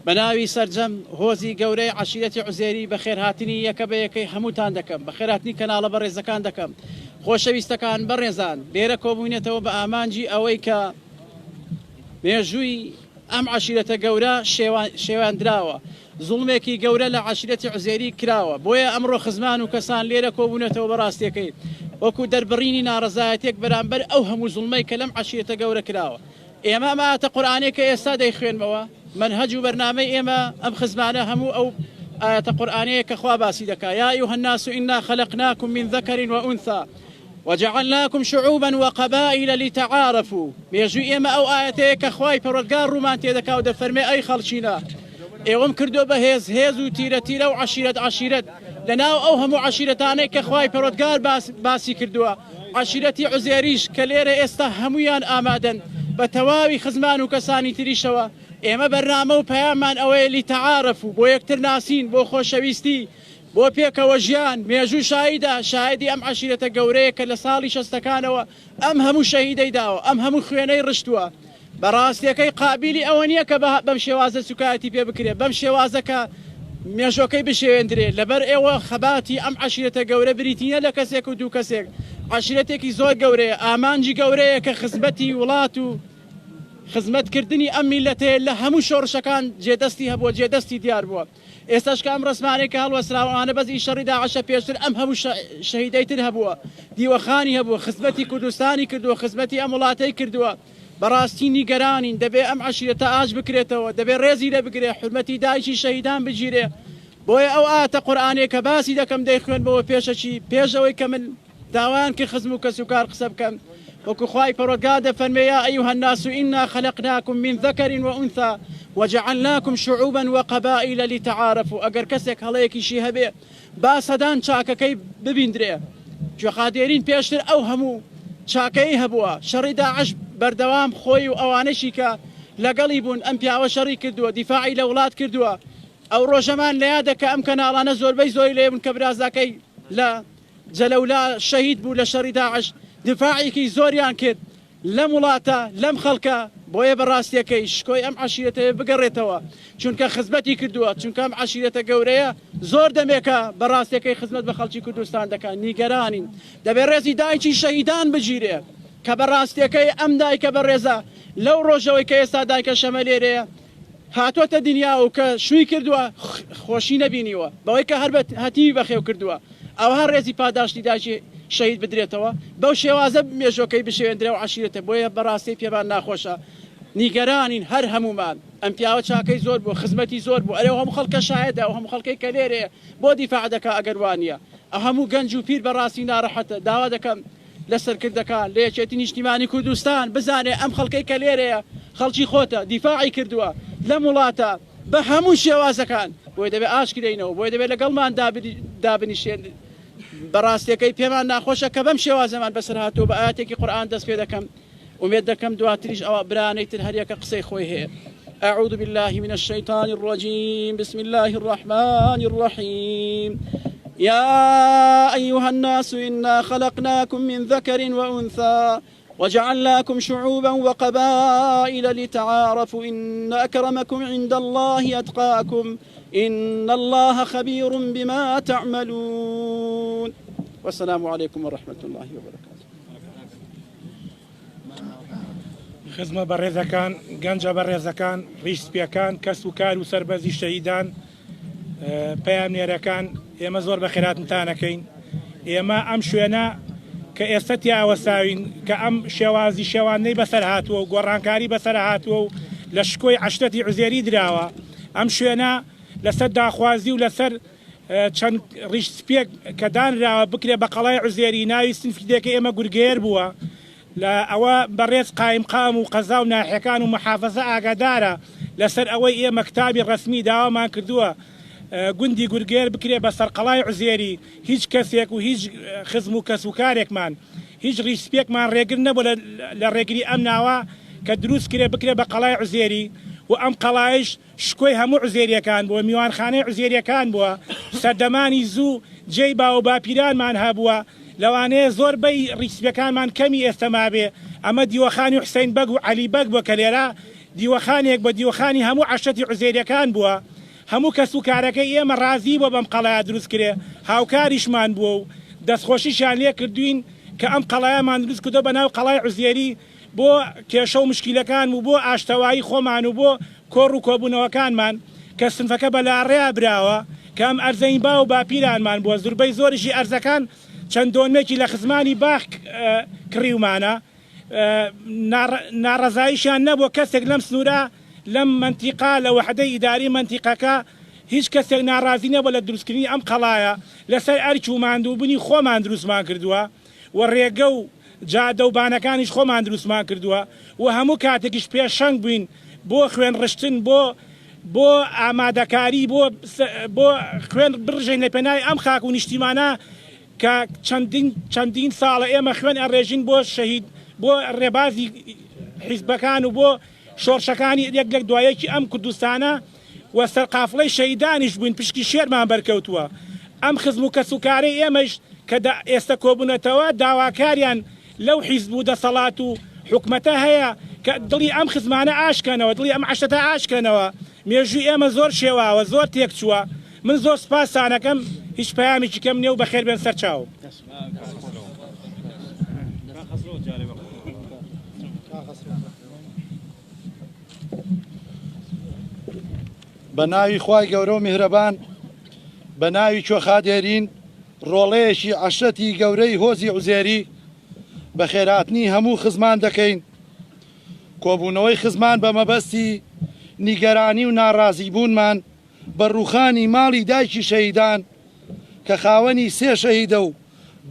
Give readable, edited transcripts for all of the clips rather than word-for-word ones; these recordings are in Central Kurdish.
بە ناوی سەرجەم هۆزی گەورەی عەشیرەتی عوزێری بەخێرهاتنی یەکە بە یەکەی هەمووتان دەکەم، بەخێرهاتنی کەناڵە بەڕێزەکان دەکەم. خۆشەویستەکان، بەڕێزان، لێرە کۆبووینەتەوە بە ئامانجی ئەوەی کە مێژووی ئەم عەشیرەتە گەورە شێواندراوە، زوڵمێکی گەورە لە عەشیرەتی عوزێری کراوە، بۆیە ئەمڕۆ خزمان و کەسان لێرە کۆبوونەتەوە بە ڕاستیەکەی وەکو دەربڕینی ناڕەزایەتیەک بەرامبەر ئەو هەموو زوڵمەی کە لەم عەشیرەتە گەورە کراوە. ئێمە ئەم ئایەتە قورئانەی کە ئێستا دەیخوێنمەوە، مەنهەج و بەرنامەی ئێمە ئەم خزمانە هەموو ئەو ئایەتە قورئانەیە کە خوا باسی دەکا، یا ایها الناس انا خلقناکم من ذکر و انثی وجعلناکم شعوبا وقبائل لتعارفوا، مێژووی ئێمە ئەو ئایەتەیە کە خوای پەروەردگار ڕوومان تێدەکا و دەفەرمێ ئەی خەڵکینە ئێوەم کردووە بە هێز هێز و تیرە تیرە و عەشیرەت عەشیرەت لەناو ئەو هەموو عەشیرەتانەی کە خوای پەروەردگار باسی کردووە عەشیرەتی عوزێریش کە لێرە ئێستا هەموویان ئامادەن بە تەواوی خزمان و کەسانی تریشەوە، ئێمە بەرنامە و پەیاممان ئەوەیە لیتەعارەفو، بۆ یەکتر ناسین، بۆ خۆشەویستی، بۆ پێکەوە ژیان، مێژوو شاهیدە، شاهیدی ئەم عەشیرەتە گەورەیە کە لە ساڵی شەستەکانەوە ئەم هەموو شەهیدەی داوە، ئەم هەموو خوێنەی ڕشتووە، بە ڕاستیەکەی قابیلی ئەوە نیە کە بەم شێوازە سوکایەتی پێ بکرێ، بەم شێوازە کە مێژۆکەی بشێوێندرێ، لەبەر ئێوە خەباتی ئەم عەشیرەتە گەورە بریتی نیە لە کەسێک و دوو کەسێک، عەشیرەتێکی زۆر گەورەیە، ئامانجی گەورەیە کە خزمەتی وڵات و خزمەت کردنی ئەم میللەتەیە لە هەموو شۆڕشەکان جێ دەستی هەبووە، جێ دەستی دیار بووە. ئێستاش کە ئەم ڕەسمانەی کە هەڵوەسراون ئەوانە بەس ئی شەڕی داعشە پێشتر ئەم هەموو شەهیدەی تر هەبووە دیوەخانی هەبووە خزمەتی کوردستانی کردووە خزمەتی ئەم وڵاتەی کردووە بەڕاستی نیگەرانین دەبێ ئەم عەشیرەتە ئاش بکرێتەوە دەبێ ڕێزی لێ بگرێ حورمەتی دایکی شەهیدان بگیرێ بۆیە ئەو ئایەتە قورئانیە کە باسی دەکەم دەیخوێنمەوە پێشەکی پێش ئەوەی کە من داوایان کرد خزم و کەسوکار قسە بکەن وەکو خوای پەروەردگار دەفەرمێ یا ایها الناس انا خلقناکم من ذکر و انثی وجعلناکم شعوبا وقبائل لتعارفوا ئەگەر کەسێک هەڵەیەکیشی هەبێ با سەدان چاکەکەی ببیندرێ کوێخا دێرین پێشتر ئەو هەموو چاکەی هەبووە شەڕی داعش بەردەوام خۆی و ئەوانەشی کە لەگەڵی بوون ئەم پیاوە شەڕی کردووە دیفاعی لە وڵات کردووە ئەو ڕۆژەمان لە یادە کە ئەم کەناڵانە زۆربەی زۆری لێ بوون کە برازاکەی لە جەلەولا شەهید بوو لە شەڕی داعش دیفاعێکی زۆریان کرد لەم وڵاتە لەم خەڵکە بۆیە بە ڕاستیەکەی شکۆی ئەم عەشیرەتەیە بگەڕێتەوە چونکە خزمەتی کردووە چونکە ئەم عەشیرەتە گەورەیە زۆر دەمێکە بە ڕاستیەکەی خزمەت بە خەڵکی کوردستان دەکات نیگەرانین دەبێ ڕێزی دایکی شەهیدان بگیرێ کە بە ڕاستیەکەی ئەم دایکە بەڕێزە لەو ڕۆژەوەی کە ئێستا دایکە شەمە لێرەیە هاتۆتە دنیا و کە شووی کردووە خۆشی نەبینیوە بەوەی کە هەر بە هەتیوی بەخێو کردووە ئەوها ڕێزی پاداشتی دایکی شەهید بدرێتەوە بەو شێوازە مێژۆکەی بشێوێندرێ و عەشیرەتە بۆیە بەڕاستی پێمان ناخۆشە نیگەرانین هەر هەموومان ئەم پیاوە چاکەی زۆر بوو خزمەتی زۆر بوو ئەرێ هەموو خەڵکە شایەدە ئەو هەموو خەڵکەی کە لێرەیە بۆ دیفاع دەکا ئەگەر وانییە ئەو هەموو گەنج و پیر بەڕاستی ناڕەحەتە داوا دەکەم لە سەرکردەکان لە یەکێتی نیشتیمانی کوردستان بزانێ ئەم خەڵکەی کە لێرەیە خەڵکی خۆتە دیفاعی کردووە لەم وڵاتە بە هەموو شێوازەکان بۆیە دەبێ ئاشکرێینەوە بۆیە دەبێ لەگەڵمان دابنیشێن بەڕاستیەکەی پێمان ناخۆشە کە بەم شێوازەمان بەسەر هاتووە بە ئایەتێکی قورئان دەست پێ دەکەم ئومێد دەکەم دواتریش ئەوە برانەی تر هەریەکە قسەی خۆی هەیە أعوذ بالله من الشيطان الرجيم بسم الله الرحمن الرحيم يا أيها الناس إنا خلقناكم من ذكر وأنثى وجعلناكم شعوبا وقبائل لتعارفوا إن أكرمكم عند الله أتقاكم إن الله خبير بما تعملون والسلام عليكم ورحمة الله وبركاته خزمە بەڕێزەکان، گەنجە بەڕێزەکان، ڕیش سپیەکان، کەس و کار و سەربەرزی شەهیدان، پەیامنێرەکان، ئێمە زۆر بەخێراتنتان ئەکەین. ئێمە ئەم شوێنە کە ئێستە تیا وەستاوین، کە ئەم شێوازی شێواندنەی بەسەر هاتووە و گۆڕانکاری بەسەر هاتووە و لە شکۆی عەشرەتی عوزێری دراوە، ئەم شوێنە لەسەر داخوازی و لەسەر چەند ڕیش سپیەک کە دانراوە بکرێ بە قەڵای عوزێری، ناوی سنفی دێکەی ئێمە گورگەیەر بووە. لە ئەوە بەڕێز قایمقام و قەزا و ناحیەکان و محافەزە ئاگادارە لەسەر ئەوەی ئێمە کتابی ڕەسمی داوامان کردووە گوندی گورگێر بکرێ بە سەرقەڵای عوزێری هیچ کەسێک و هیچ خزم و کەس و کارێکمان هیچ ڕیش سپیەکمان ڕێگر نەبووە لە ڕێگری ئەم ناوە کە دروست کرێ بکرێ بە قەڵای عوزێری و ئەم قەڵایش شکۆی هەموو عوزێریەکان بووە، میوانخانەی عوزێریەکان بووە، سەردەمانی زوو جێی باووباپیرانمان هەبووە، لەوانەیە زۆر بەی ڕیش سپیەکانمان کەمی ئێستە مابێ، ئەمە دیوەخانی حوسەین بەگ و عەلی بەگ بووە کە لێرە. دیوەخانێک بە دیوەخانی هەموو عەشرەتی عوزێریەکان بووە، هەموو کەسوکارەکەی ئێمە ڕازی بووە بەم قەڵایە دروست کرێ، هاوکاریشمان بووە و دەستخۆشیشیان لێ کردووین کە ئەم قەڵایەمان دروست کردووە بە ناو قەڵای عوزێری بۆ کێشە و مشکیلەکان و بۆ ئاشتەوایی خۆمان و بۆ کۆڕ و کۆبوونەوەکانمان کە سنفەکە بە لاڕێیا براوە کە ئەم ئەرزەی باو و باپیرانمان بووە زوربەی زۆریشی ئەرزەکان چەند دۆنمێکی لە خزمانی باخ کڕیومانە ناڕەزاییشیان نەبووە کەسێک لەم سنوورە لەم مەنتیقە لە وەحدەی ئیداری مەنتیقەکە هیچ کەسێک ناڕازی نەبووە لە دروستکردنی ئەم قەڵایە لەسەر ئەرک و ماندووبونی خۆمان دروستمان کردووە و ڕێگە و جادە و بانەکانیش خۆمان دروستمان کردووە و هەموو کاتێکیش پێشەنگ بووین بۆ خوێن ڕشتن بۆ بۆ ئامادەکاری بۆ بۆ خوێن بڕژێین لە پێناوی ئەم خاک و نیشتیمانە کە چەندین چەندین ساڵە ئێمە خوێن ئەڕێژین بۆ شەهید بۆ ڕێبازی حیزبەکان و بۆ شۆڕشەکانی یەک لە دوای یەکی ئەم کوردستانە و سەرقافڵەی شەهیدانیش بووین پشکی شێرمان بەرکەوتووە ئەم خزم و کەسوکارەی ئێمەش کە دە ئێستە کۆبوونەتەوە داواکاریان لەو حیزب و دەسەڵات و حکومەتە هەیە کە دڵی ئەم خزمانە ئاشکەنەوە دڵی ئەم عەشرەتە ئاشکەنەوە مێژووی ئێمە زۆر شێواوە زۆر تێکچووە من زۆر سوپاستانەکەم هیچ پەیامێکی کەم نیە و بەخێر بێن سەر چاوم. بە ناوی خوای گەورە و میهرەبان، بە ناوی کوێخا دێرین، ڕۆڵەیەکی عەشرەتی گەورەی هۆزی عوزێری، بەخێرهاتنی هەموو خزمان دەکەین. کۆبوونەوەی خزمان بە مەبەستی نیگەرانی و ناڕازیبوونمان بە ڕووخانی ماڵی دایکی شەهیدان کە خاوەنی سێ شەهیدە و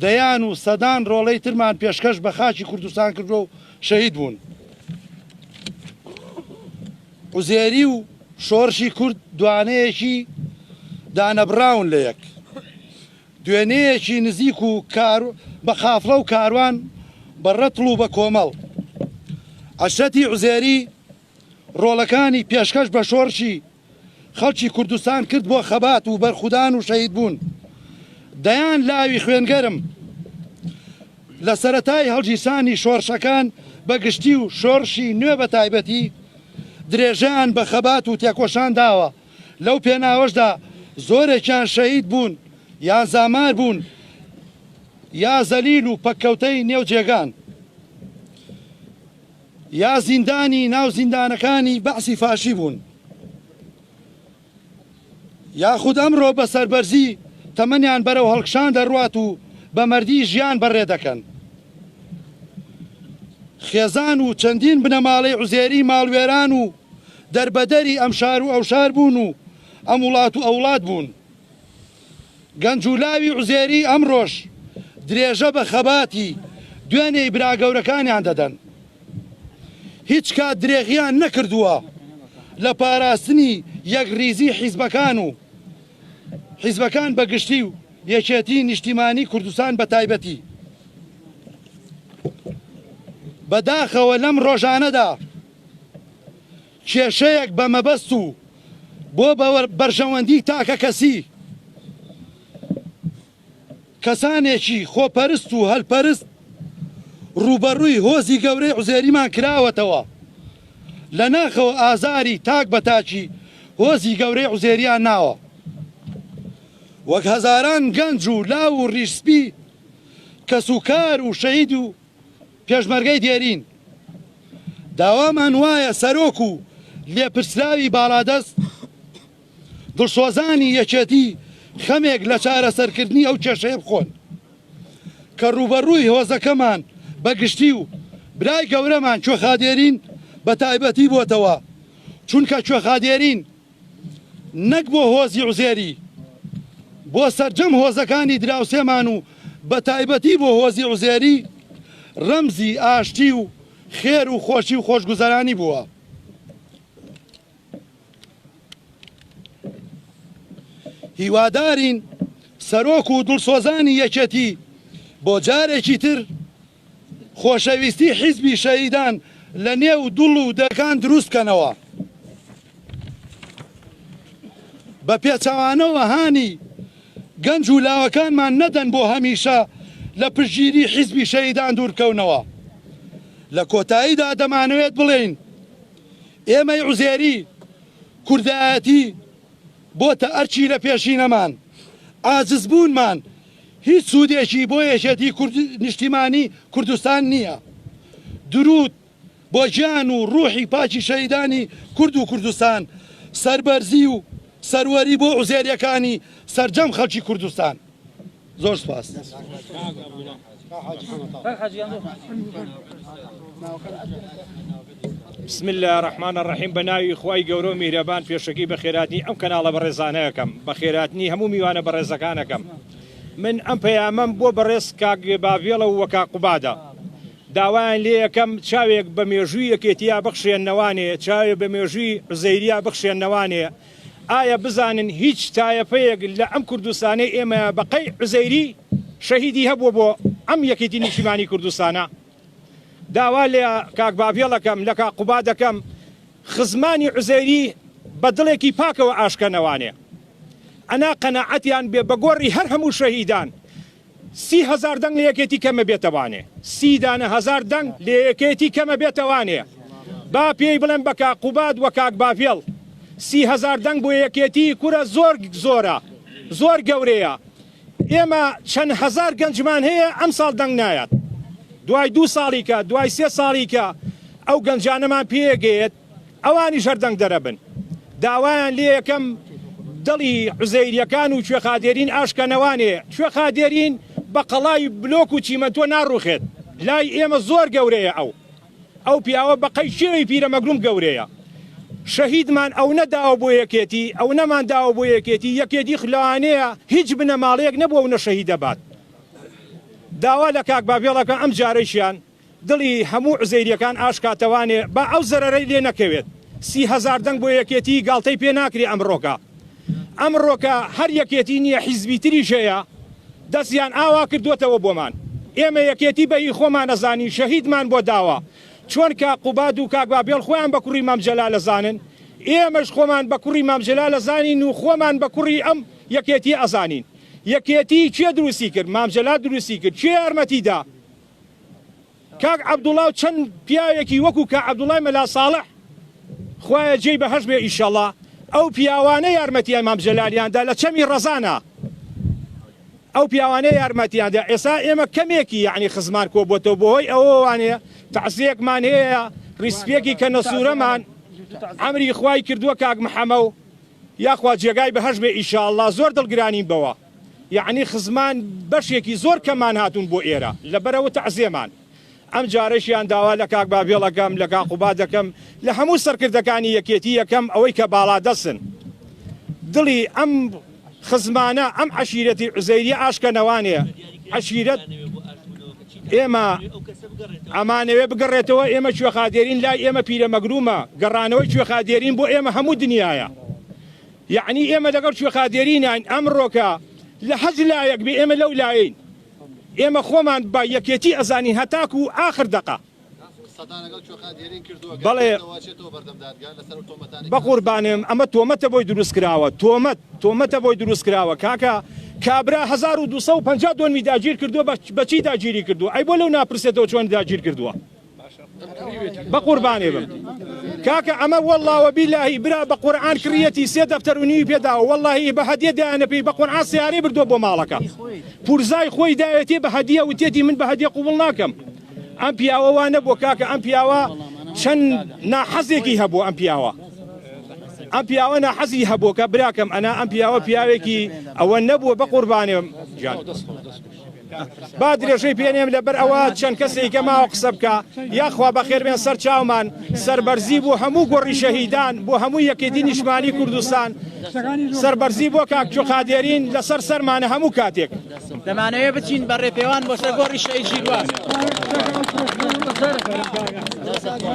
دەیان و سەدان ڕۆڵەی ترمان پێشکەش بە خاکی کوردستان کردووە و شەهید بوون. عوزێری و شۆڕشی کورد دوانەیەکی دانەبڕاون لە یەک. دوێنێیەکی نزیک و کار بە قافڵە و کاروان بە ڕەتڵ و بە کۆمەڵ. عەشرەتی عوزێری ڕۆڵەکانی پێشکەش بە شۆڕشی خەڵکی کوردستان کرد بۆ خەبات و بەرخودان و شەهیدبوون. دەیان لاوی خوێنگەرم لە سەرەتای هەڵگیرسانی شۆڕشەکان بە گشتی و شۆڕشی نوێ بە تایبەتی درێژەیان بە خەبات و تێکۆشان داوە، لەو پێناوەشدا زۆرێکیان شەهید بوون یان زامار بوون یا زەلیل و پەککەوتەی نێو جێگان. یا زیندانی ناو زیندانەکانی بەعسی فاشی بوون، یاخود ئەمڕۆ بە سەربەرزی تەمەنیان بەرەو هەڵکشان دەڕوات و بە مەردی ژیان بەڕێ دەکەن. خێزان و چەندین بنەماڵەی عوزێری ماڵوێران و دەربەدەری ئەم شار و ئەوشار بوون و ئەم وڵات و ئەوڵات بوون. گەنج و لاوی عوزێری ئەمڕۆش درێژە بە خەباتی دوێنێی برا گەورەکانیان دەدەن. هیچ کات درێغیان نەکردووە لە پاراستنی یەکڕیزی حیزبەکان و حیزبەکان بە گشتی و یەکێتی نیشتیمانی کوردستان بە تایبەتی. بە داخەوە لەم ڕۆژانەدا کێشەیەک بە مەبەست و بۆ بەرژەوەندی تاکەکەسی کەسانێکی خۆپەرست و هەلپەرست ڕووبەڕووی هۆزی گەورەی عوزێریمان کراوەتەوە، لە ناخەوە ئازاری تاک بە تاکی هۆزی گەورەی عوزێریان ناوە. وەک هەزاران گەنج و لاو و ڕیش سپی کەسوکار و شەهید و پێشمەرگەی دێرین، داوامان وایە سەرۆک و لێپرسراوی باڵادەست، دڵسۆزانی یەکێتی خەمێک لە چارەسەرکردنی ئەو کێشەیە بخۆن کە ڕووبەڕووی هۆزەکەمان بە گشتی و برای گەورەمان کوێخا دێرین بە تایبەتی بۆتەوە، چونکە کوێخا دێرین نەک بۆ هۆزی عوزێری، بۆ سەرجەم هۆزەکانی دراوسێمان و بە تایبەتی بۆ هۆزی عوزێری ڕەمزی ئاشتی و خێر و خۆشی و خۆشگوزەرانی بووە. هیوادارین سەرۆک و دڵسۆزانی یەکێتی بۆ جارێکی تر خۆشەویستی حیزبی شەهیدان لە نێو دڵ و دەکان دروست بکەنەوە. بە پێچەوانەوە هانی گەنج و لاوەکانمان نەدەن بۆ هەمیشە لە پشتگیری حیزبی شەهیدان دووربکەونەوە. لە کۆتاییدا دەمانەوێت بڵێین. ئێمەی عوزێری کوردایەتی بۆتە ئەرکی لە پێشینەمان، عاجزبوونمان هیچ سوودێکی بۆ یەکێتی نیشتیمانی کوردستان نییە. دروود بۆ گیان و ڕوحی پاکی شەهیدانی کورد و کوردستان، سەربەرزی و سەروەری بۆ عوزێریەکانی سەرجەم خەڵکی کوردستان. زۆر سوپاس. بسم اللە الرحمن الرحیم بە ناوی خوای گەورە و میهرەبان پێشەکی بەخێراتنی ئەم کەناڵە بەڕێزانە ئەکەم بەخێراتنی هەموو میوانە بەڕێزەکان ئەکەم من ئەم پەیامەم بۆ بەڕێز کاک باڤێڵە و کاک قوبادە داوایان لێ ئەکەم چاوێک بە مێژووی یەکێتیا بخشێننەوانێ چاوێ بە مێژووی عوزەیریا بخشێننەوانێ ئایا بزانن هیچ تایەفەیەک لە ئەم کوردستانەی ئێمە بە قەی عوزەیری شەهیدی هەبووە بۆ ئەم یەکێتی نیشتیمانی کوردستانە؟ داوا لە کاک باڤێڵ ئەکەم لە کاک قوباد ئەکەم خزمانی عوزەیری بە دڵێکی پاکەوە ئاشکەنەوانێ ئەنا قەناعەتیان بێ بە گۆڕی هەر هەموو شەهیدان 30هزار دەنگ لە یەکێتی کەمە بێتەوانێ سی دانە هەزار دەنگ لە یەکێتی کەمە بێتەوانێ با پێی بڵێم بە کاک قوباد وە کاک باڤێڵ 30هزار دەنگ بۆ یەکێتی کورە زۆر زۆرە زۆر گەورەیە ئێمە چەند هەزار گەنجمان هەیە ئەمساڵ دەنگ نایات دوای دوو ساڵیکە دوای سێ ساڵیکە ئەو گەنجانەمان پێگەیەت ئەوانیش هەر دەنگ دەرەبن داوایان لێ یەکەم دڵی عوزەیریەکان و کوێخادێرین ئاشکەنەوانێ کوێخادێرین بە قەڵای بلۆک و چیمەنتۆ ناڕوخێت لای ئێمە زۆر گەورەیە ئەو ئەو پیاوە بە قەی کێوی پیرەمەگروم گەورەیە. شەهیدمان ئەونە داوە بۆ یەکێتی ئەونەمان داوە بۆ یەکێتی یەکێتی لەوانەیە هیچ بنەماڵەیەک نەبووە ئەونە شەهیدە بات. داوا لە کاک باڤێڵ ئەکەم ئەم جارەیشیان دڵی هەموو عوزێریەکان ئاشکاتەوانێ با ئەو زەرەرەی لێ نەکەوێت. 30هەزار دەنگ بۆ یەکێتی گاڵتەی پێ ناکرێ ئەمڕۆکە. ئەمڕۆکە هەر یەکێتی نییە حیزبی تریش هەیە دەستیان ئاوا کردووەتەوە بۆمان. ئێمە یەکێتی بە هی خۆمان ئەزانین شەهیدمان بۆ داوە. چۆن کاک قوباد و کاک بابێڵ خۆیان بە کوڕی مام جەلال ئەزانن ئێمەش خۆمان بە کوڕی مام جەلال ئەزانین و خۆمان بە کوڕی ئەم یەکێتیە ئەزانین. یەکێتی کێ دروستی کرد؟ مام جەلال دروستی کرد. کێ یارمەتی دا؟ کاک عەبدوڵا و چەند پیاوێکی وەکو کاک عەبدوڵای مەلا ساڵح خوایە جێی بەهەشت بێ ئیشەڵا ئەو پیاوانە یارمەتیان مام جەلالیان دا لە چەمی ڕەزانا ئەو پیاوانە یارمەتیان دا ئێسا ئێمە کەمێکی یعنی خزمان کۆبووەتەوە بۆ هۆی ئەوەوانێ تەعزیەکمان هەیە ڕیسپیەکی کە نەسوورەمان ئەمری خوای کردووە کاک محەمە و یاخوا جێگای بەهەشت بێ ئیشاڵڵا زۆر دڵگرانین بەوە یەعنی خزمان بەشێکی زۆر کەممان هاتوون بۆ ئێرە لەبەرئەوە تەعزێمان ئەم جارەشیان داوا لە کاک باڤێڵ ئەکەم لە کاک قوباد ئەکەم لە هەموو سەرکردەکانی یەکێتی یەکەم ئەوەی کە باڵادەستن دڵی ئەم خزمانە ئەم عەشیرەتی عوزەیریە ئاشکەنەوانێ عەشیرەت ئێمە ئەمانەوێ بگەڕێتەوە ئێمە کوێخادێرین لای ئێمە پیرەمەگرومە گەڕانەوەی کوێخادێرین بۆ ئێمە هەموو دنیایە یەعنی ئێمە لەگەڵ کوێخا دێریناین ئەمڕۆکە لە هەچ لایەک بێ ئێمە لەو لایەین ئێمە خۆمان بە یەکێتی ئەزانین هەتاکو ئاخر دەقە. بەڵێ بەقوربانم ئەمە تۆمەتە بۆی دروست کراوە تۆمەت تۆمەتە بۆی دروست کراوە کاکە کابرا 1250 دۆنمی داگیر کردووە بەچی داگیری کردووە ئەی بۆ لەو ناپرسێتەوە چۆن داگیر کردووە بەقوربانێ بم کاکە ئەمە وەڵا وە بیلاهی برا بە قورعان کڕیەتی سێ دەفتەر و نیوی پێداوە وەڵاهی بە هەدیە دایانە پێی بە قورعان سیارەی بردووە بۆ ماڵەکە پورزای خۆی داوێتێ بە هەدیە وتێتی من بە هەدیە قوبڵ ناکەم ئەم پیاوە وا نەبووە کاکە ئەم پیاوە چەند ناحەزێکی هەبوو ئەم پیاوە ئەم پیاوە ناحەزی هەبوو کە براکەم ئەنا ئەم پیاوە پیاوێکی ئەوە نەبووە بە قوربانێ گیان. با درێژەی پێنێم لەبەر ئەوە چەند کەسێکە ماوە قسە بکە یاخوا بەخێر بێن سەر چاومان سەربەرزی بۆ هەموو گۆڕی شەهیدان بۆ هەموو یەکێتی نیشتمانی کوردستان سەربەرزی بۆ کاک چۆخادێرین لەسەر سەرمانە هەموو کاتێک. دەمانەوێت بچین بە ڕێپێوان بۆ سەر گۆڕی شەهید ژیرواز.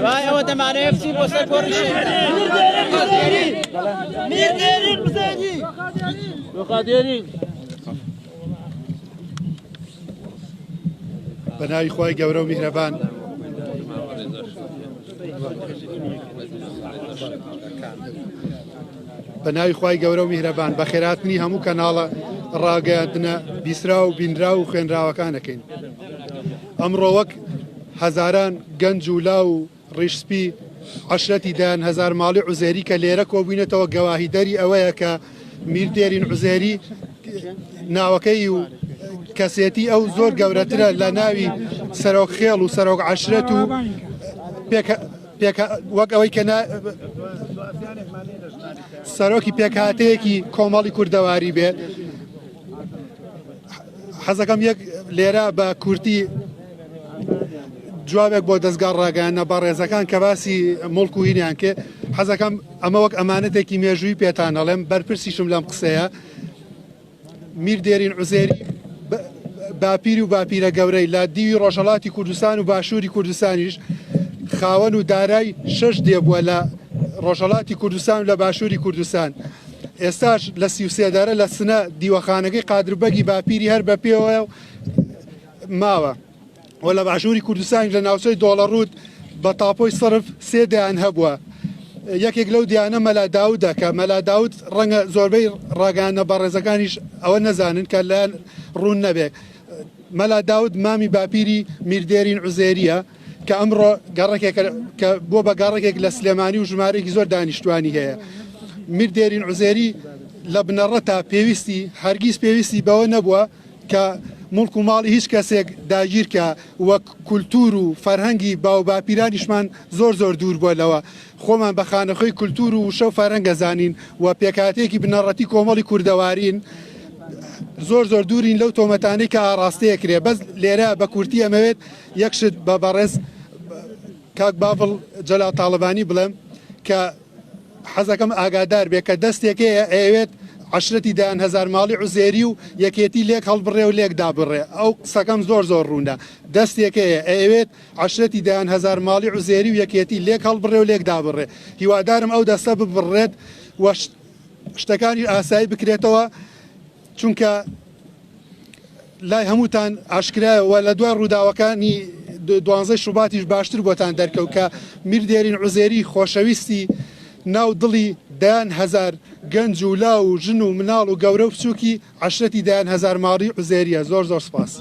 دوای ئەوە دەمانەوێت بچین بۆ سەر گۆڕی شەهید. بە ناوی خوای گەورە و میهرەبان. بە ناوی خوای گەورە و میهرەبان بەخێراتنی هەموو کەناڵە ڕاگەیاندنە بیسرا و بینرا و خوێنراوەکان ئەکەین. ئەمڕۆ وەک هەزاران گەنج و لاو و ڕیش سپی عەشرەتی دەیان هەزار ماڵی عوزێری کە لێرە کۆبووینەتەوە گەواهیدەری ئەوەیە کە میر دێرین عوزێری ناوەکەی و کەسێتی ئەو زۆر گەورەترە لە ناوی سەرۆک خێڵ و سەرۆک عەشرەت و وەک ئەوەی کە سەرۆکی پێکهاتەیەکی کۆمەڵی کوردەواری بێت. حەزەکەم یەک لێرە بە کورتی جوابێک بۆ دەستگا ڕاگەیاندنە بەڕێزەکان کە باسی مڵک و هینیان کرد حەزەکەم ئەمە وەک ئەمانەتێکی مێژووی پێتان ئەڵێم بەرپرسیشم لەم قسەیە میر دێرین عوزێری باپیری و باپیرە گەورەی لە دیوی ڕۆژهەڵاتی کوردستان و باشووری کوردستانیش خاوەن و دارای شەش دێ بووە لە ڕۆژهەڵاتی کوردستان و لە باشووری کوردستان ئێستاش لە 33 دەرە لە سنە دیوەخانەکەی قادر بەگی باپیری هەر بە پێوەیە و ماوە و لە باشووری کوردستانیش لە ناوچەی دۆڵەڕووت بە تاپۆی سەرف سێ دەیان هەبووە. یەکێک لەو دیانە مەلا داودە کە مەلا داود ڕەنگە زۆربەی ڕاگەیاندنە بەڕێزەکانیش ئەوە نەزانن کە لایان ڕوون نەبێ. مەلا داود مامی باپیری میر دێرین عوزێرییە کە ئەمڕۆ گەڕەکێکە کە بووە بە گەڕەکێک لە سلێمانی و ژمارەیەکی زۆر دانیشتوانی هەیە. میر دێرین عوزێری لە بنەڕەتا پێویستی هەرگیز پێویستی بەوە نەبووە کە موڵک و ماڵی هیچ کەسێک داگیرکا و کولتوور و فەرهەنگی باوباپیرانیشمان زۆر زۆر دوور بووە لەوە. خۆمان بە خانەخوێی کولتوور و وشە و فەرهەنگ ئەزانین و پێکهاتەیەکی بنەڕەتی کۆمەڵی کوردەوارین. زۆر زۆر دوورین لەو تۆمەتانەی کە ئاڕاستەی ئەکرێ. بەس لێرە بە کورتی ئەمەوێت یەک شت بە بەڕێز کاک باڤڵ جەلال تاڵەبانی بڵێم کە حەزەکەم ئاگادار بێ کە دەستێک هەیە ئەیەوێت عەشرەتی دەیان هەزار ماڵی عوزێری و یەکێتی لێک هەڵبڕێ و لێک دابڕێ ئەو قسەکەم زۆر زۆر ڕوونە دەستێک هەیە ئەیەوێت عەشرەتی دەیان هەزار ماڵی عوزێری و یەکێتی لێک هەڵبڕێ و لێک دابڕێ هیوادارم ئەو دەستە ببڕێت و شتەکانی ئاسایی بکرێتەوە چونکە لای هەمووتان ئاشکرایە و لە دوای ڕووداوەکانی دوانزەی شوباتیش باشتر بۆتان دەرکەوت کە میر دێرین عوزێری خۆشەویستی ناو دڵی دەیان هەزار گەنج و لاو و ژن و مناڵ و گەورە و بچووکی عەشرەتی دەیان هەزار ماڵی عوزێریە زۆر زۆر سپاس.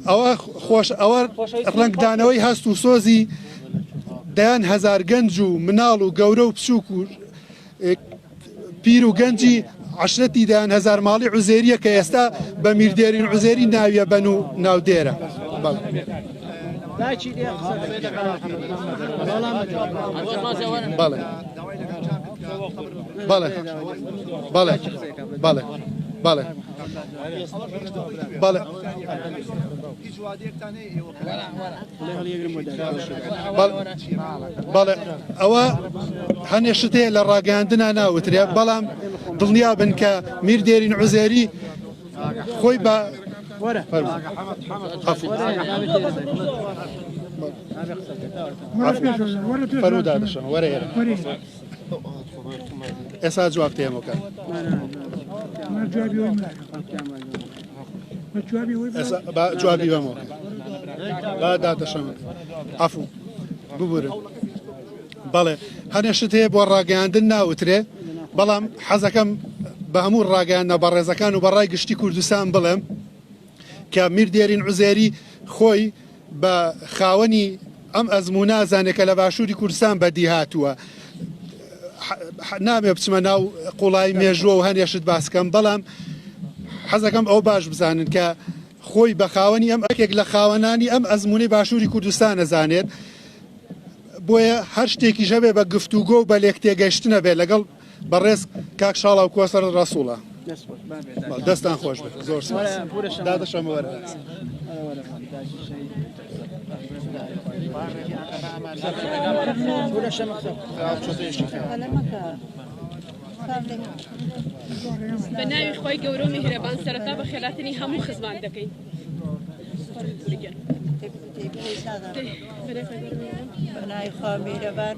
ئەوە خۆش ئەوە ڕەنگدانەوەی هەست و سۆزی دەیان هەزار گەنج و مناڵ و گەورە و بچووک و پیر و گەنجی عەشرەتی دەیان هەزار ماڵی عوزێریە کە ئێستا بە میر دێرین عوزێری ناویە بەن و ناودێرە. بەڵێ. بەڵێ. بەڵێ. بەڵێ. بەڵێ. بەڵێ. بەڵێ ئەوە هەنێ شت هەیە لە ڕاگەیاندنا ناوترێ بەڵام دڵنیا بن کە میر دێرین عوزێری خۆی بە فەرموو دادەشەمە وەرە ئێرە ئێستا جواب تێمەکە جوابی بەمەوە با دادەشەمە عەفو ببورن بەڵێ هەنێ شت هەیە بۆ ڕاگەیاندن ناوترێ بەڵام حەزەکەم بە هەموو ڕاگەیاندنە بەڕێزەکان و بەڕای گشتی کوردستان بڵێم کە میر دێرین عوزێری خۆی بە خاوەنی ئەم ئەزموونە ئەزانێ کە لە باشووری کوردستان بەدی هاتووە. نامێ بچمە ناو قوڵایی مێژووە و هەنێ شت باس کەم بەڵام حەزەکەم ئەو باش بزانن کە خۆی بە خاوەنی ئەم ئەکێک لە خاوەنانی ئەم ئەزموونەی باشووری کوردستان ئەزانێت بۆیە هەر شتێکیش هەبێ بە گفتوگۆ و بە لێکتێگەشتنە بێ لەگەڵ بەڕێز کاک شاڵاو کۆسەر ڕەسوڵە دەستان خۆش بێت زۆر سپاس دادەشەمە وەرە بە ناوی خوای گەورە و میهرەبان سەرەتا بە خێراتنی هەموو خزمان دەکەین. بەناوی خوا میهرەبان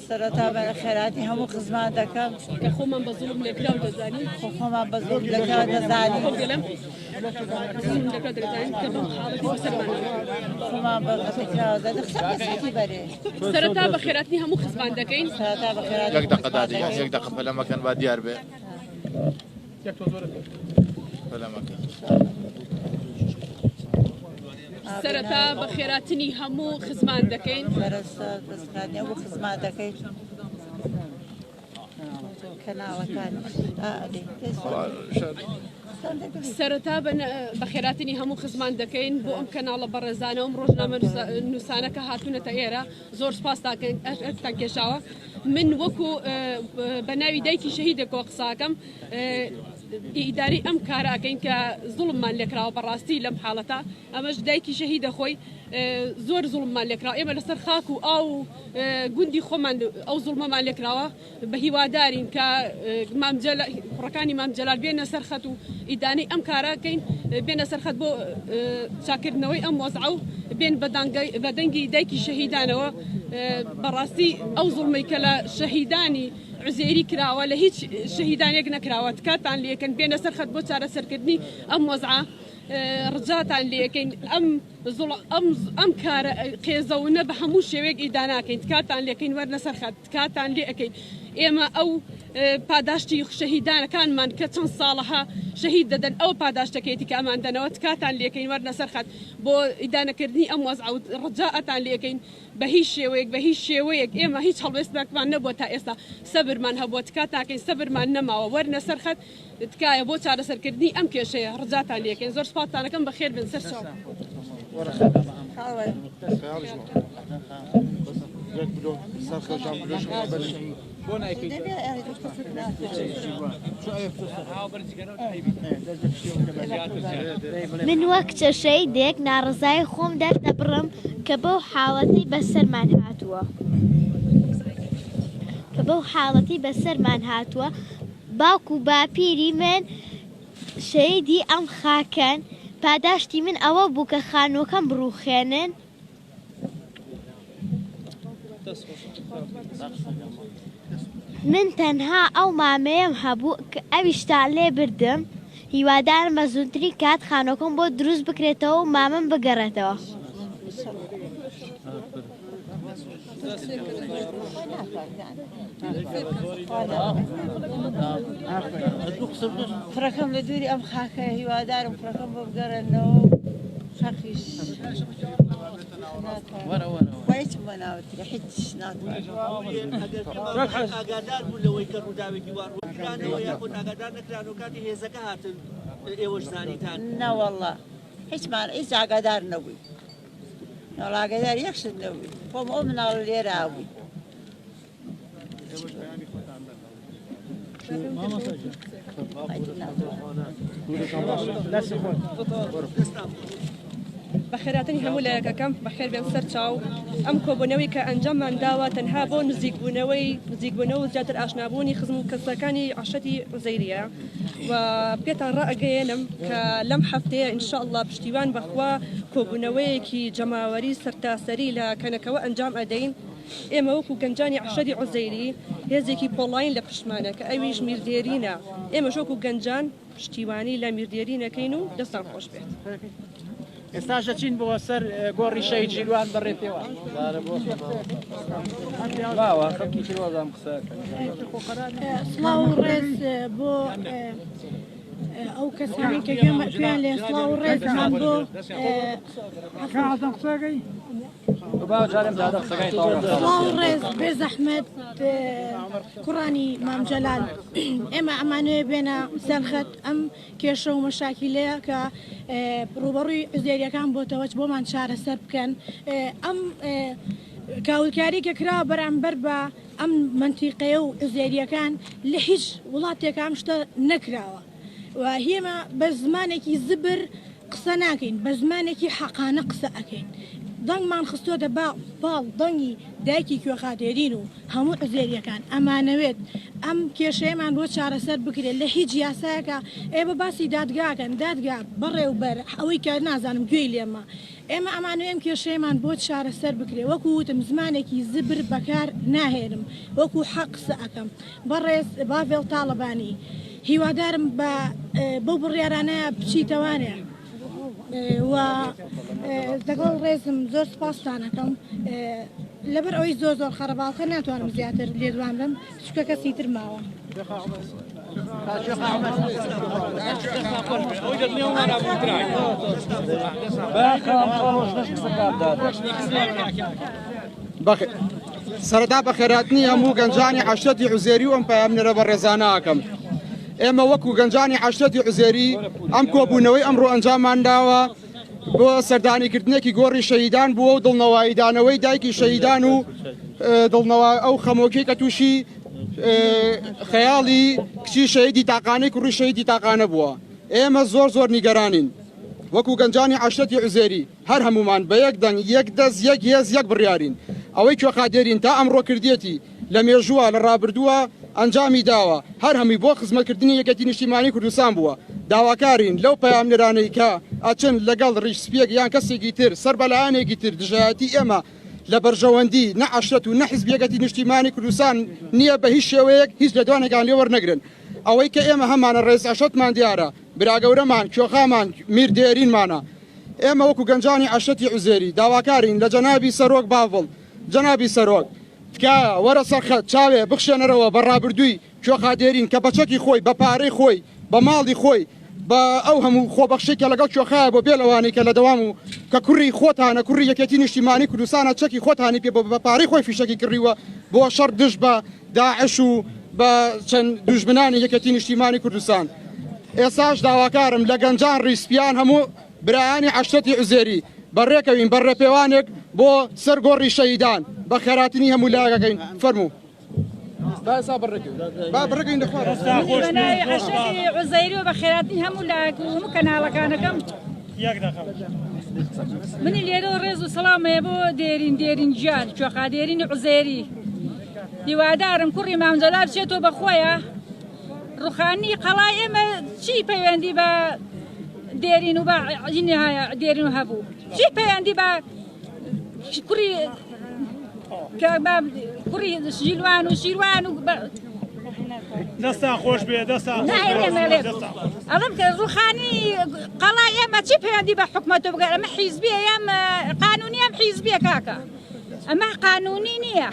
سەرەتا بە خێراتی هەموو خزمان دەکەم کە خۆمان بە زوڵم لێکراو دەزانین خۆ خۆمان بە زوڵم لێکراو دەزانین خۆمان بە لێکراو دەزانین سەرەتا بە خێراتنی هەموو خزمان دەکەین سەرەتا بە خێراتی یەک دەقە دادە یەک دەقە پەلە مەکەن با دیار بێ. پەلە مەکەن. سەرەتا بەخێراتنی هەموو خزمان دەکەین. سەرەتا بەخێراتنی هەموو خزمان دەکەین. کەناڵەکان سەرەتا بەخێراتنی هەموو خزمان دەکەین بۆ ئەم کەناڵە بەڕێزانە ئەم ڕۆژنامە نووسانە کە هاتوونەتە ئێرە زۆر سپاستان کێشاوە من وەکو بە ناوی دایکی شەهیدێکەوە قساکەم ئیداری ئەم کارە ئەکەین کە زوڵممان لێکراوە بەڕاستی لەم حاڵەتە ئەمەش دایکی شەهیدە خۆی زۆر زوڵممان لێکراوە ئێمە لەسەر خاک و ئاو و گوندی خۆمان ئەو زوڵمەمان لێکراوە بە هیوادارین کە کوڕەکانی مام جەلال بێنە سەر خەت و ئیدانەی ئەم کارە کەین بێنە سەر خەت بۆ چاکردنەوەی ئەم وەزعە و بێن بە دەنگی دایکی شەهیدانەوە بەڕاستی ئەو زوڵمەی کە لە شەهیدانی عوزێری کراوە لە هیچ شەهیدانێک نەکراوە تکاتان لێکەن بێنە سەر خەت بۆ چارەسەرکردنی ئەم وەزعە ڕجاتان لێکەین ئەم ئەم کارە قێزەونە بە هەموو شێوەیەک ئیداناکەین تکاتان لێکەین وەرنە سەر خەت تکاتان لێ ئەکەین ئێمە ئەو پاداشتی شەهیدانەکانمان کە چەند ساڵەها شەهید دەدەن ئەو پاداشتەکەیەتی کە ئەمان دەنەوە تکاتان لێکەین وەرنە سەر خەت بۆ ئیدانەکردنی ئەم وەزعە و ڕجائتان لێکەین بە هیچ شێوەیەک بە هیچ شێوەیەک ئێمە هیچ هەڵوێستێکمان نەبووە تا ئێستا سەبرمان هەبووە تکاتاکەین سەبرمان نەماوە وەرنە سەر خەت تکایە بۆ چارەسەرکردنی ئەم کێشەیە ڕجاتان لێکەین زۆر سپاستانەکەم بەخێر بن سەر چاو. من وەک کچە شەهیدێک ناڕەزایی خۆم دەردەبڕم کە بەو حاڵەتەی بەسەرمان هاتووە کە بەو حاڵەتی بەسەرمان هاتووە باوک و باپیری من شەهیدی ئەم خاکەن، پاداشتی من ئەوە بوو کە خانووەکەم بڕووخێنن. من تەنها ئەو مامەیەم هەبوو کە ئەویشتان لێ بردم، هیوادارم بە زووترین کات خانووەکەم بۆ دروست بکرێتەوە و مامەم بگەڕێتەوە. کوڕەکەم لە دووری ئەم خاکە هیوادارم کوڕەکەم بۆ بگەڕێنەوە حەقیش هیچم بۆ ناوترێ هیچ ناتوانم. ئاگادار بوون لەوەی کە ڕووداوێکی وا ڕووکرانەوە یاخود ئاگادار نەکران و کاتی هێزەکە هاتن ئێوەش زانیتان؟ نەوەڵڵا هیچمان هیچ ئاگادار نەبووین. وەڵا ئاگادار یەک شت نەبووین خۆم ئەو مناڵ لێرە بووین. بەخێراتنی هەموو لایەکەکەم بەخێر بێن سەر چاو ئەم کۆبوونەوەی کە ئەنجاممان داوە تەنها بۆ نزیکبوونەوەی نزیکبوونەوە و زیاتر ئاشنابوونی خزم و کەسەکانی عەشرەتی عوزەیریە و پێتان ڕائەگەیەنم کە لەم هەفتەیە ان شاء اللە پشتیوان بەخوا کۆبوونەوەیەکی جەماوەری سەرتاسەری لە کەنەکەوە ئەنجام ئەدەین ئێمە وەکو گەنجانی عەشرەتی عوزەیری هێزێکی پۆڵاین لە پشتمانە کە ئەویش میردێرینە ئێمەش وەکو گەنجان پشتیوانی لە میردێرین ئەکەین و دەستان خۆش بێت. ئێستاش دەچین بۆ سەر گۆڕی شەهید ژیلوان بە ڕێپێوان. سڵاو و ڕێز بۆ ئەو کەسانەی کە گوێیان لێ سڵاو و ڕێزمان بۆ سڵاو و ڕێز بێ زەحمەت کوڕانی مام جەلال ئێمە ئەمانەوێ بێنە سەرخەت ئەم کێشە و مەشاکیلەیە کە ڕووبەڕووی عوزێریەکان بۆتەوە بۆمان چارەسەر بکەن ئەم کاولکاری کە کرا بەرامبەر بە ئەم مەنتیقەیە و عوزێریەکان لە هیچ وڵاتێک ئەم شتە نەکراوە و هێمە بە زمانێکی زبر قسە ناکەین بە زمانێکی حەقانە قسە ئەکەین دەنگمان خستۆتە با پاڵ دەنگی دایکی کوێخا دێرین و هەموو عوزێریەکان ئەمانەوێت ئەم کێشەیەمان بۆ چارەسەر بکرێت لە هیچ یاسایەکە ئێوە باسی دادگاکەن دادگا بەڕێوبەر ئەوەی کە نازانم گوێی لێمە ئێمە ئەمانەوێ ئەم کێشەیەمان بۆ چارەسەر بکرێت وەکو وتم زمانێکی زبر بەکار ناهێنم وەکو حەق قسە ئەکەم بەڕێز باڤێڵ تاڵەبانی هیوادارم بە بەو بڕیارانە بچیتەوانێ و لەگەڵ ڕێزم زۆر سپاستان ئەکەم لەبەر ئەوەی زۆر زۆر خەرەباڵخە ناتوانم زیاتر لێدوان بم چونکە کەسی تر ماوە. سەرەتا بەخێراتنی هەموو گەنجانی عەشرەتی عوزێری و ئەم پەیامنێرە بەڕێزانە ئەکەم. ئێمە وەکو گەنجانی عەشرەتی عوزێری ئەم کۆبوونەوەی ئەمڕۆ ئەنجاممان داوە بۆ سەردانیکردنێکی گۆڕی شەهیدان بووە و دڵنەواییدانەوەی دایکی شەهیدان و دڵنەوە ئەو خەمۆکی کە تووشی خەیاڵی کچی شەهیدی تاقانەی کوڕی شەهیدی تاقانە بووە. ئێمە زۆر زۆر نیگەرانین وەکو گەنجانی عەشرەتی عوزێری. هەر هەموومان بە یەک دەنگ، یەک دەست، یەک هێز، یەک بڕیارین. ئەوەی کوێخا دێرین تا ئەمڕۆ کردیەتی، لە مێژووە، لە ڕابردووە ئەنجامی داوە، هەر هەمووی بۆ خزمەتکردنی یەکێتی نیشتیمانی کوردستان بووە. داواکارین لەو پەیامنێرانەی کە ئەچن لەگەڵ ڕیش سپیەک یان کەسێکی تر سەر بە لایەنێکی تر دژایەتی ئێمە لە بەرژەوەندی نە عەشرەت و نە حیزبی یەکێتی نیشتیمانی کوردستان نییە بە هیچ شێوەیەک هیچ لێدوانێکیان لێ وەرنەگرن. ئەوەی کە ئێمە هەمانە ڕێز عەشرەتمان دیارە، براگەورەمان، کوێخامان، میر دێرینمانە. ئێمە وەکو گەنجانی عەشرەتی عوزێری داواکارین لە جەنابی سەرۆک باڤڵ، جەنابی سەرۆک تکایە وەرە سەر خەت، چاوێ بخشێنەرەوە بە ڕابردووی کوێخا دێرین کە بە چەکی خۆی، بە پارەی خۆی، بە ماڵی خۆی، بە ئەو هەموو خۆبەخشەی کە لەگەڵ کوێخایە بۆ بێ لەوانەی کە لە دەوام و کە کوڕی خۆتانە، کوڕی یەکێتی نیشتیمانی کوردستانە چەکی خۆتانی پێ بۆ بە پارەی خۆی فیشەکی کڕیوە بۆ شەڕ دژ بە داعش و بە چەند دوژمنانی یەکێتی نیشتیمانی کوردستان. ئێستاش داواکارم لە گەنجان ڕیسپیان هەموو برایانی عەشرەتی عوزێری بە ڕێکەوین بە ڕێپێوانێک بۆ سەر گۆڕی شەهیدان بە خێراتنی هەموو لایەکەکەین فەرموو با ئێستا بەڕێکەوین با بڕێکەوین لە خوارەوە. بە ناوی عەشرەتی عوزێری و بە خێراتنی هەموو لایەک و هەموو کەناڵەکانەکەم منی لێرەوە ڕێز و سڵاوم هەیە بۆ دێرین دێرین گیان کوێخا دێرینی عوزێری هیوادارم کوڕی مام جەلال بچێتەوە بە خۆیە ڕوخانی قەڵای ئێمە چی پەیوەندی بە دێرین و بە دێرین و هەبوو چی پەیوەندی بە کوڕی کوڕی ژیلوان و شیروان و دەستان خۆش بێ دەستان ئەڵم کە ڕوخانی قەڵای ئێمە چی پەیوەندی بە حکومەتەوە بگەر ئەمە حیزبیە یان قانونی ئەم حیزبیە کاکە ئەمە قانونی نییە